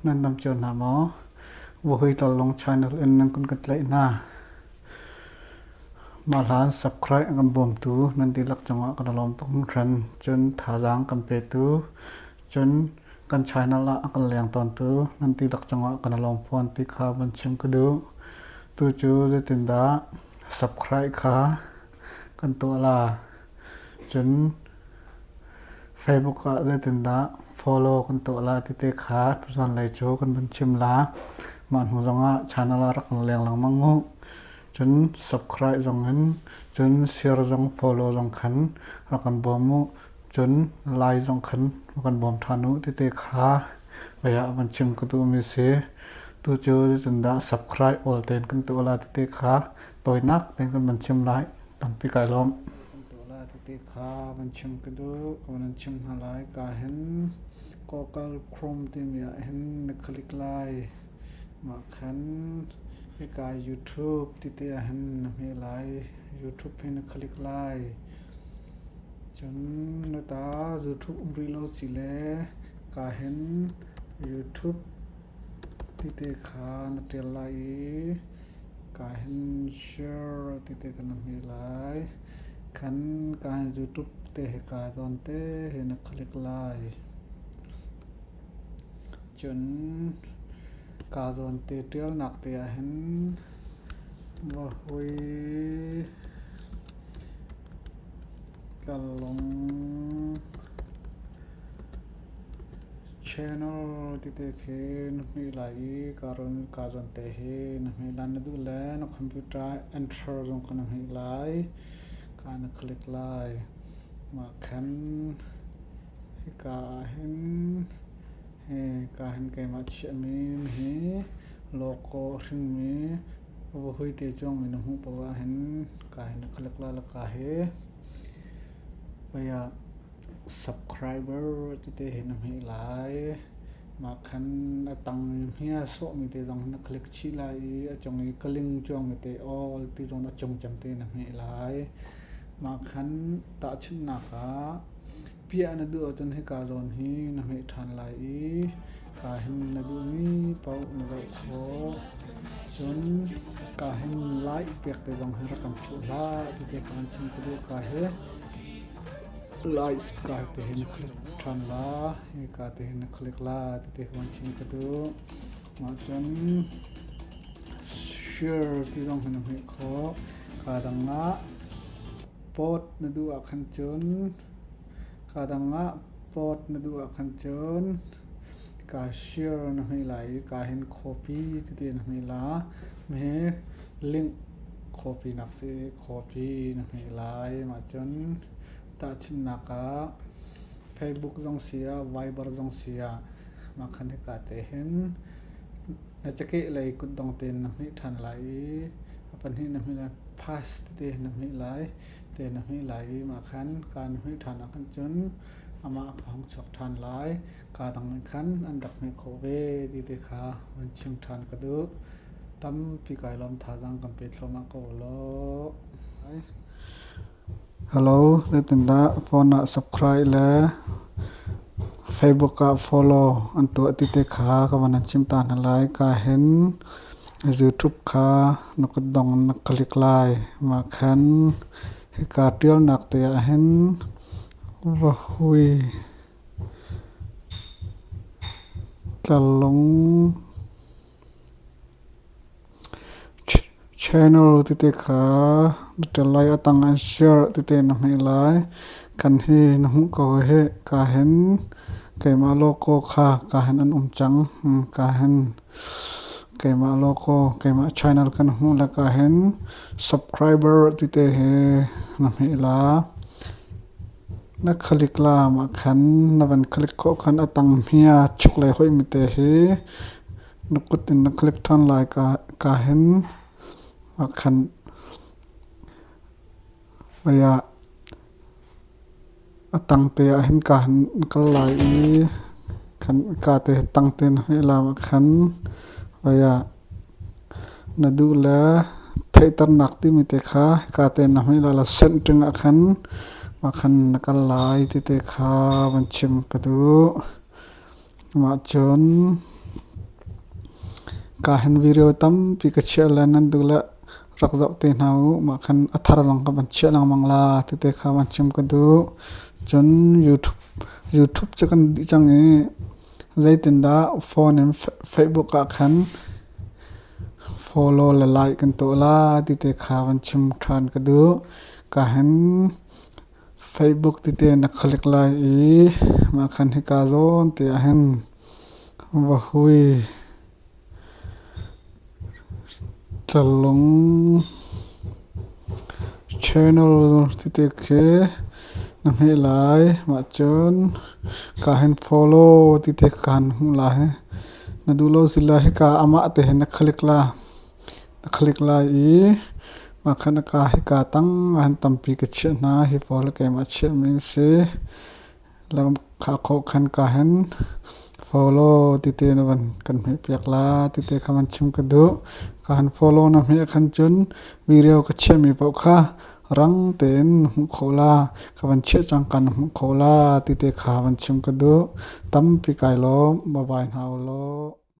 Nan dam cio hna maw? Vahui Tlalong channel in nan kun kan tlaih hna. Mah hlan subscribe an kan bawmtu nan dihlak cungah kan i lawm tuk hringhran. Cun thazaang kan petu, cun kan channel ah a kan leng tawntu nan dihlak cungah kan i lawm fawn ti kha van chim ka duh. Tu cu zeitindah subscribe kha kan tuah la? Cun Facebook ah zeitindah follow kan tuah la ti te kha tuzan lei cu kan vun chim la. Mah hnu zongah channel ah rak kan leng lengmang u. Cun subscribe zong in, cun share zong follow zong khan rak kan bawm u. Cun like zong khan rak kan bawm ṭhan u ti te kha vei ah van chim ka duhmi si. Tu cu zeitindah subscribe awl tein kan tuah la ti te kha tawinak tein kan van chim lai. Tampi kai lawm. Kan tuah la ti te kha van chim ka duh. Ka van chim hna lai. Ka hin Google Chrome timi ah hin na click lai. Mah khan hika YouTube ti te ah hin na hmeh lai. YouTube hi na click lai. Cun na ta YouTube um rih lo si le ka hin YouTube ti te kha na ṭial lai i ka hin share ti te kha na hmeh lai. Khan ka hin YouTube te hika zawn te hi na click lai. Cun ka zawn te ṭialnak te ah hin va hui tlalong Channel tete khi na hmeh lai i ka zawn te hi na hmeh lai. Na duh le na computer enter zong kha na hmeh lai. Ka na click lai. Mah khan hika ah hin hika hin keimah chiahmi hi logo hringmi vahui te cuangmi na hmuh paoh ah hin ka hin na click lai le ka hi pei ah Subscriber tete hi na hmeh lai. Mah khan a tang hmia sawhmi te zong na click chih lai i a cung i ka ling cuangmi te all ti zong a cung cem te na hmeh lai. Mah khan tahchunhnak ah piah na duh ahcun hika zawn hi na hmeh ṭhan lai i ka hin na duhmi paoh na zoh khawh. Cun ka hin like pek te zong hi rak kan philh hlah ti te kha kan chim ka duh ka hi. Lights ka te hin click ṭhan la, hika te hin click la ti te kan chim ka duh. Mah cun share ti zong hin na hmeh khawh. Ka dang ah post na duh ah khan cun ka dang ah post na duh ah khan cun ka share na hmeh lai i ka hin copy ti te na hmeh la. Me link copy nak si copy na hmeh lai. Mah cun tahchunhnak ah Facebook zong si ah Viber zong si ah mah khan hika te hin na cakeh lei kutdong tein na hmeh ṭhan lai i a pahnih na hmeh lai paste te na hmeh lai te na hmeh lai i mah khan ka na hmeh ṭhan ah khan cun amah a hung chuak ṭhan lai. Kaa dang nih khan an rak hmeh khawh ve ti te kha van chim ṭhan ka duh. Tampi kai lawm thazaang kan pe thluahmah ko law. Hello, zeitindah phone ah subscribe le Facebook ah follow an tuah ti te kha ka van an chim ta hna lai. Ka hin YouTube kha na kutdong na click lai. Mah khan hika ṭialnak te ah hin va hui. Tlalung channel tete kha na ṭel lai a tang an share tete na hmeh lai. Kan hi na hmuh ko hih. Ka hin keimah logo kha ka hin an um cang. Ka hin keimah logo keimah channel kan hmuh le ka hin subscriber tete hi na hmeh la. Na khalik lam ah khan na van khalik khawh khan a tang hmia chuklei hoihmi te hi na kut in na khalik ṭhan lai ka hin ah khan vei ah a tang te ah hin ka hin kal lai i khan ka te tang te na hmeh lam ah khan vei ah na duh le theihternak timi te kha hika te na hmeh lai la sent ṭing ah khan mah khan na kal lai ti te kha van chim ka duh. Mah cun. Ka hin video tampi ka chiah le nan duh le rak zoh te hna u. Mah khan a thar zong ka van chiah lengmang la tete kha van chim ka duh. Cun YouTube YouTube cu kan dih cang i zeitindah phone in Facebook ah khan follow le like kan tuah la ti te kha van chim ṭhan ka duh. Ka hin Facebook tete na click lai i mah khan hika zawn te ah hin va hui tlalung channel tete khi na hmeh lai. Mah cun ka hin follow tete ka han hmuh lai. Na duh lo sila hika amah te hin na click la. Na click lai i mah khan aka hika tang ah hin tampi ka chiah hna. Hi pawl hi keimah chiahmi an si. Lam kha khawh khan ka hin follow tite na van kan hmehpiak la tite kha van chim ka duh. Ka han follow na hmeh khan cun video ka chiahmi paoh kha rang tein na hmuh khawh la. Ka van chiah cangka na hmuh khawh la tite kha van chim ka duh. Tampi kai lawm. Bye bye hna u law.